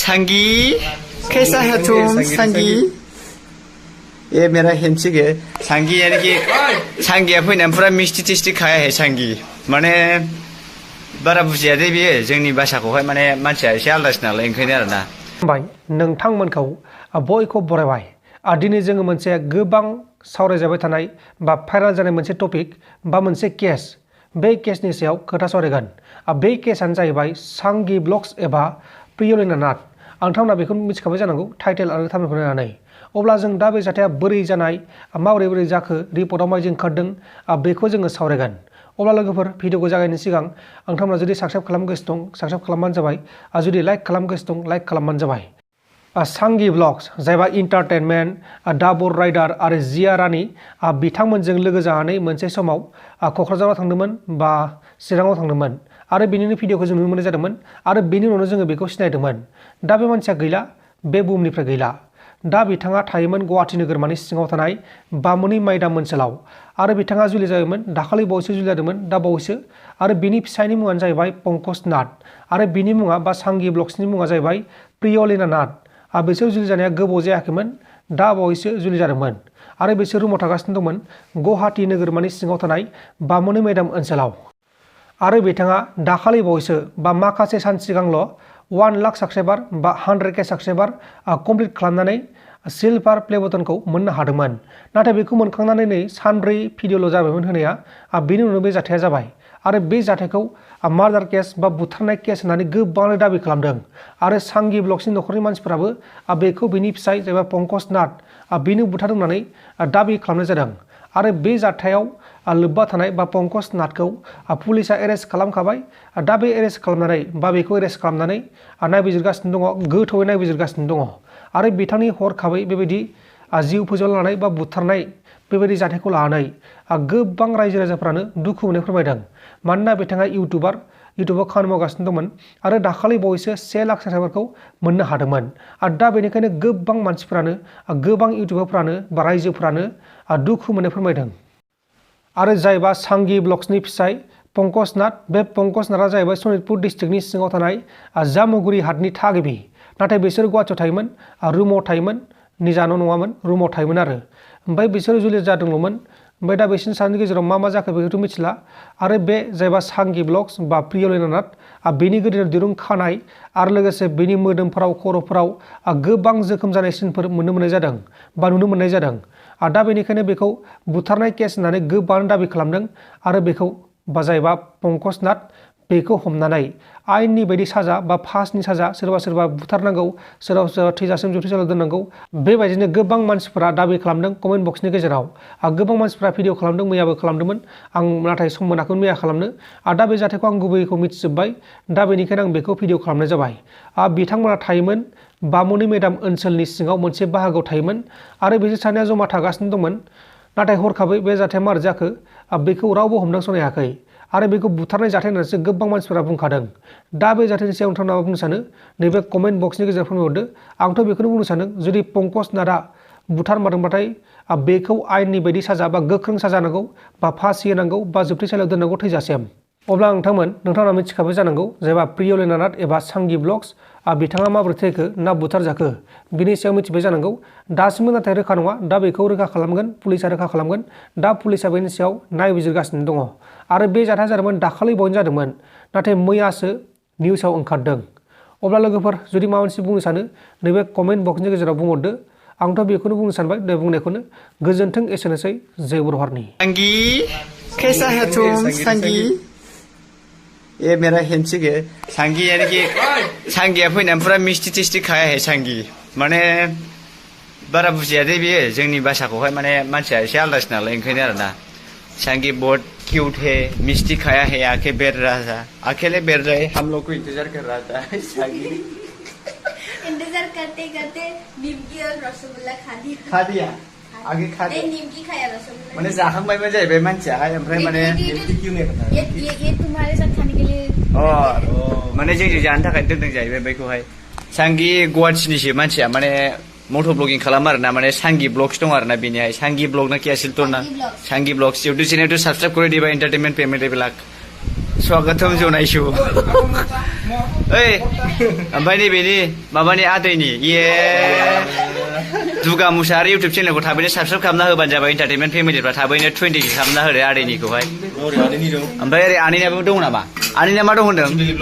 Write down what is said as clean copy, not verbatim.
सांगी कैसा है तुम सांगी ये मेरा हेमसिग है सांगी यानी कि सांगिया फैनानै पूरा मिस्टी टेस्टी खाया है सांगी माने बारा बुजिया दे बियो जोंनि भाषाखौहाय माने मानसिया एसे आलादासो नालाय ओंखायनो आरोना नोंथांमोनखौ बयखौ बरायबाय दिनै जोङो मोनसे गोबां सावरायजाबाय थानाय बा भाइराल जानाय मोनसे टपिक बा मोनसे केस बे केसनि सायाव खोथा सावरायगोन बे केसआनो जाहैबाय सांगी ब्लग्स एबा प्रियलिना नाथ नोंथांमोना बेखौ मिथिखाबाय जानांगौ टाइटेल आरो थाम्बनेलखौ नायनानै अब्ला जों दा बे जाथाया बोरै जानाय माबोरै जाखो रिपर्टआव माबायदि ओंखारदों बेखौ जोङो सावरायगोन अब्ला लोगोफोर भिडिअखौ जागायनायनि सिगां नोंथांमोना जुदि साबस्क्राइब खालामगासिनो दं साबस्क्राइब खालामबानो जाबाय जुदि लाइक खालामगासिनो दं लाइक खालामबानो जाबाय सांगी ब्लग्स जायबा इन्टारटेनमेन्ट डाबर राइडार आरो जिया रानी बिथांमोनजों लोगो जानानै मोनसे समाव क'क्राझाराव थांदोंमोन बा चिराङाव थांदोंमोन आरो बेनिनो भिडिअखौ जों नुनो मोननाय जादोंमोन आरो बेनि उनावनो जोङो बेखौ सिनायदोंमोन दा बे मानसिया गैला बे बुहुमनिफ्राय गैला दा बिथाङा थायोमोन गुवाहाटि नोगोरमानि सिङाव थानाय बामुनि माइदाम ओनसोलाव आरो बिथाङा जुलि जायोमोन दाखालि बावैसो जुलि जादोंमोन दा बावैसो आरो बिनि फिसायनि मुङानो जाहैबाय पंकज नाथ आरो बिनि मुङा बा सांगी ब्लग्सनि मुङा जाहैबाय प्रियलिना नाथ बिसोर जुलि जानाया गोबाव जायाखैमोन दा बावैसो जुलि जादोंमोन आरो बिसोर रुमाव थागासिनो दंमोन गुवाहाटि नोगोरमानि सिङाव थानाय बामुनि माइदाम ओनसोलाव आरो बिथाङा दाखालि बावैसो बा माखासे सान सिगांल' 1 लाख साबस्क्राइबार बा 100K साबस्क्राइबार कमप्लिट खालामनानै सिलभार प्ले बटनखौ मोननो हादोंमोन नाथाय बेखौ मोनखांनानै नै सानब्रै भिडिअल' जाबायमोन होनाया बेनि उनाव बे जाथाया जाबाय आरो बे जाथायखौ मार्डार केस बा बुथारनाय केस होननानै गोबाङानो दाबि खालामदों आरो सांगी ब्लग्सनि न'खरनि मानसिफोराबो बेखौ बिनि फिसाय जायबा पंकज नाथ बेनो बुथारदों होननानै दाबि खालामनाय जादों आरो बे जाथायाव लोब्बा थानाय बा पंकज नाथखौ पुलिसा एरेस्ट खालामखाबाय दा बे एरेस्ट खालामनानै बा बेखौ एरेस्ट खालामनानै नायबिजिरगासिनो दङ गोथौयै नायबिजिरगासिनो दङ आरो बिथांनि हरखाबै बेबायदि जिउ फोजोबना लानाय बा बुथारनाय बेबायदि जाथायखौ लानानै गोबां रायजो राजाफ्रानो दुखु मोननाय फोरमायदों मानोना बिथाङा इउटुबाव खामानि मावगासिनो दंमोन आरो दाखालि बावैसो 1 लाख साबस्क्राइबारखौ मोननो हादोंमोन आरो दा बेनिखायनो गोबां मानसिफ्रानो गोबां इउटुबारफ्रानो बा रायजोफ्रानो दुखु मोननाय फोरमायदों आरो जायबा सांगी ब्लग्सनि फिसाय पंकज नाथ बे पंकज नाथआ जाहैबाय सनितपुर डिस्ट्रिक्टनि सिङाव थानाय जामुगुरि हाटनि थागिबि नाथाय बिसोर गुवाहाटियाव थायोमोन रुमाव थायोमोन निजा न' नङामोन रुमाव थायोमोन आरो ओमफ्राय बिसोर जुलि जादोंल'मोन ओमफ्राय दा बिसोरनि सानैनि गेजेराव मा जाखो बेखौथ' मिथिला आरो बे जायबा सांगी ब्लग्स बा प्रियलिना नाथ बेनि गोदोनायाव दिरुं खानाय आरो लोगोसे बेनि मोदोमफोराव खर'फोराव गोबां जोखोम जानाय सिनफोर नुनो मोननाय जादों दा बेनिखायनो बेखौ बुथारनाय केस होननानै गोबां दाबि खालामदों आरो बेखौ बा जायबा पंकज नाथ बेखौ हमनानै आयेननि बायदि साजा बा फासनि साजा सोरबा बुथारनांगौ सोरबा थैजासिम जोबथेसालियाव दोननांगौ बेबायदिनो गोबां मानसिफोरा दाबि खालामदों कमेन्ट बक्सनि गेजेराव गोबां मानसिफोरा भिडिअ खालामदों मैयाबो खालामदोंमोन आं नाथाय सम मोनाखैमोन मैया खालामनो दा बे जाथायखौ आं गुबैखौ मिथिजोब्बाय दा बेनिखायनो आं बेखौ भिडिअ खालामनाय जाबाय बिथांमोना थायोमोन बामुनि माइदाम ओनसोलनि सिङाव मोनसे बाहागोआव थायोमोन आरो बिसोर सानैया जमा थागासिनो दंमोन नाथाय हरखाबै बे जाथाया मारै जाखो बेखौ रावबो हमदांसनो हायाखै आरो बेखौ बुथारनाय जाथाय होननानैसो गोबां मानसिफोरा बुंखादों दा बे जाथायनि सायाव नोंथाङा मा बुंनो सानो नैबे कमेन्ट बक्सनि गेजेराव फोरमायहरदो आंथ' बेखौनो बुंनो सानो जुदि पंकज नाथआ बुथारमारदोंबाथाय बेखौ आयेननि बायदि साजा बा गोख्रों साजा नांगौ बा फासि होनांगौ बा जोबथेसालियाव दोननांगौ थैजासिम अब्ला नोंथाङा मिथिखाबाय जानांगौ जायबा प्रियलिना नाथ एबा सांगी ब्लग्स बिथाङा माबोरै थैखो ना बुथारजाखो बिनि सायाव मिथिबाय जानांगौ दासिमबो नाथाय रोखा नङा दा बेखौ रोखा खालामगोन पुलिसा रोखा खालामगोन दा पुलिसा बेनि सायाव नायबिजिरगासिनो दङ आरो बे जाथाया जादोंमोन दाखालि बावैनो जादोंमोन नाथाय मैयासो निउसाव ओंखारदों अब्ला लोगोफोर जुदि माबा मोनसे बुंनो सानो नैबे कमेन्ट बक्सनि गेजेराव बुंहरदो आंथ' बेखौनो बुंनो सानबाय दे बुंनायखौनो गोजोन्थों एसेनोसै जय बर' हारिनि सांगी कैसा है तुम सांगी ये मेरा हेमसिग है सांगी यानी कि सांगिया फैनानै पूरा मिस्टी टेस्टी खाया है सांगी माने बारा बुजिया दे बियो जोंनि भाषाखौहाय माने मानसिया एसे आलादासो नालाय ओंखायनो आरोना सांगी बहुत क्यूट है मिस्टी खाया है आके बैठ रहा था अकेले बैठ रहे हम लोग को इंतजार कर रहा था सांगी इंतजार करते करते निमकी और रसगुल्ला खा दिया आगे खा दिया निमकी खाया रसगुल्ला माने जाखांबायबो जाहैबाय मानसिया ओमफ्राय माने ये तुम्हारे साथ खाने के लिए माने जोंजों जानो थाखाय दोनदों जाहैबाय बैखौहाय सांगी गुवाहाटिनिसो मानसिया माने मट' ब्लगिं खालामो आरोना माने सांगी ब्लग्स दं आरोना बेनिहाय सांगी ब्लग ना क्या सिलतोर ना सांगी ब्लग्स यूट्यूब चैनल तो सब्सक्राइब कर दिया एंटरटेनमेंट पेमेंट स्वागतम जनायसु ओइ ओमफ्राय नैबेनि माबानि आदैनि ये दुगा मुसाहारि इउटुब चेनेलखौ थाबैनो साबस्क्राइब खालामना होबानो जाबाय एन्टारटेनमेन्ट फेमिलिफ्रा थाबैनो 20 खालामना होदो आदैनिखौहाय ओमफ्राय ओरै आनैनाबो दं नामा आनैना मा दं होनदों